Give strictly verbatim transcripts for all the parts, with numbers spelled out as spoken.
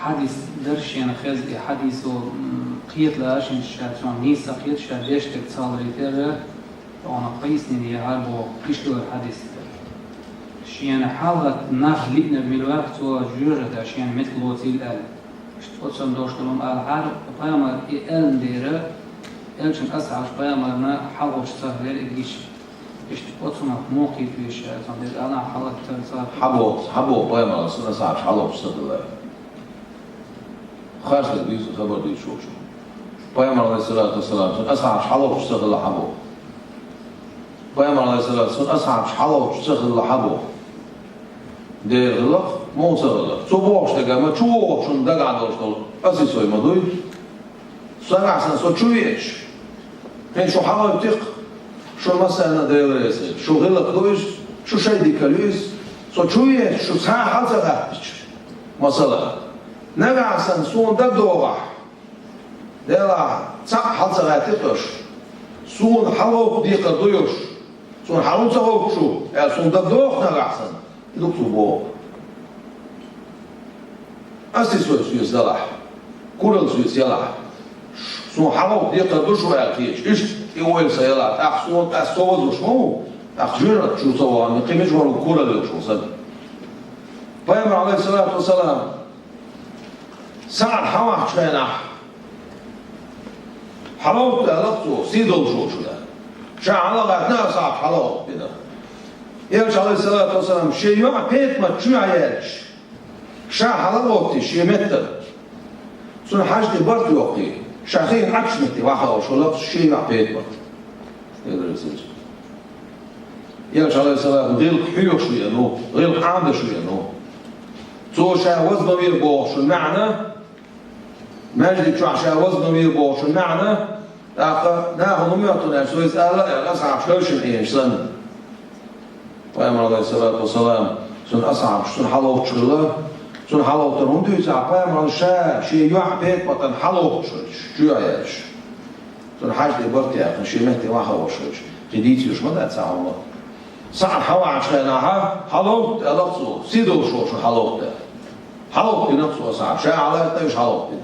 Хьадис дар шена хеза, и хьадисо, м, кхеталаш ша цунах нийса кхета, ша деш дерг цхьаллийтар, тхона пояснение яхьар боху, иштта вара хьадис. Шена хьалхара нах лиънарг мила ваьлла, цо жоьжахате шена меттиг лоцийла аьлла. Иштта оццул долуш долу ала хьара, пайхамар и аьлла дера, элчан асхьабаш пайхамарна хьалхочух ца хилира и гича. Иштта оцунах муха кхета веза ша, цунах дерг ала хьалхара цара. Хьабо, хьабо пайхамар, сан асхьабаш хьалхочух ца хилла. Харцдерг дуьйцу, хабар дуьйцуш волчо. Пайхамар, алейхиссалату вассалам, цуьнан асхьабаш хьалхочух ца хилла хьан боху? Пайхамар, алейхиссалату вассалам, цуьнан асхьабаш хьалхочух ца хилла хьан боху? Дера хилла-кх, муха ца хилла. Цо бохуш дерг ма чу вогӀучунна дагахь долуш долу, аса и сой ма дуй. Со нагахь санна, со чу веача, хӀинца шу хьалхавитти-кх, шу массарна Дела реза хуьлда. Шу гӀиллакх ду иза, шу шайн дика ю иза. Со чу веача, шу цхьа а хьал ца гӀаттича, масала, нагахь санна суна дагадогӀахь, Делахь, цхьаъ хьал ца гӀаьттира аша. Суна хьалховкху декхар ду аша. Суна хьал хӀунда ца ховкху шу, аьлла, суна дагадогӀу нагахь санна, и ду-кх цо боху. Аса и сой соьца далахь, куралла соьца ялахь, суна хьалховкху декхар ду шу аьлла кхеташ, иштта и ойла сан ялахь, тӀаккха суна, тӀаккха со вазвеш ма ву, тӀаккха жоьжахати чу ца вахана, кхин мичахь ву куралла йолуш ву сан. Пайхамар, алейхиссалату вассалам, СаӀад хьалаваьллачу хенахь, хьалховтта аьлла-кх цо, сий долуш волчо. Ша хьала а гӀаьттина, асхьабаш хьалховтта бина. Элча, алейхиссалату вассалам, шен йоӀ ПетӀамат чу яьлча, ша хьала а гӀоттий шен меттана, цунна хьаьжа тӀе барт йоккхий, ша хиъна Ӏачу метте вахьа волуш вара-кх шен йоӀ ПетӀамат. Элча, алейхиссалам, гӀиллакх хьоьхуш веана ву, гӀиллакх Ӏамадеш веана ву. Цо ша ваза ма ве бохучун маьӀна, маьждиг чохь ша ваза ма ве бохучун маьӀна, тӀаккха нахана хӀун моьтту аьлча, цо иза ала аьлла, асхьабаш хевшина Ӏийна санна. Пайхамар, алейхиссалату вассалам, цуьнан асхьабаш цунна хьалховттуш хилла, цунна хьалховттар хӀунда дуьйцу, пайхамар ша шен йоӀ ПетӀаматана хьалховттуш хилча, чу яьлча. Цунна хьаьжа тӀе барт яьккхина, шен метте вахьа волуш хилча, кхин дийца йиш ма дац цхьа хӀума. СаӀад хьалаваьллачу хенахь, хьалховтта аьлла-кх цо, сий долуш волчо хьалховтта аьлла. Хьалховтта бина-кх цо асхьабаш, ша хьала а гӀаьттина, уьш хьалховтта бина.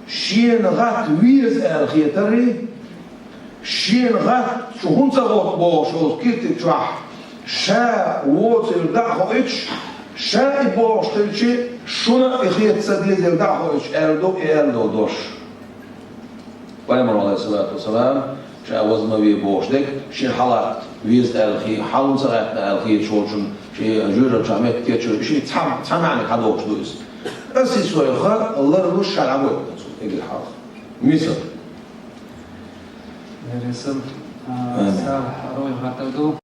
Шена гӀатта веза аьлла хетарий, шена гӀатта шу хӀунда ца гӀотту бохуш волчу киртиг чохь, ша воцург дӀа а хоуьйтуш, ша и бохуш хилча, шуна а и хета ца дезарг дӀа а хоуьйтуш аьлла ду и аьлла долу дош. Пайхамар, алейхиссалату вассалам, ша ваза ма ве бохуш дерг, шен хьалатта веза аьлла хи-, хьала ца гӀаьттина аьлла хеташ волчун, шен жоьжахати чохь меттиг кечйина, шен цхьа, цхьа маьӀниг хьадохуш ду иза. Аса и сой ха ларлуш ша дӀагойту цо, эгира хьалха. Мисал. Деррисал, а, Амин. Сал хьаруй хатар ду.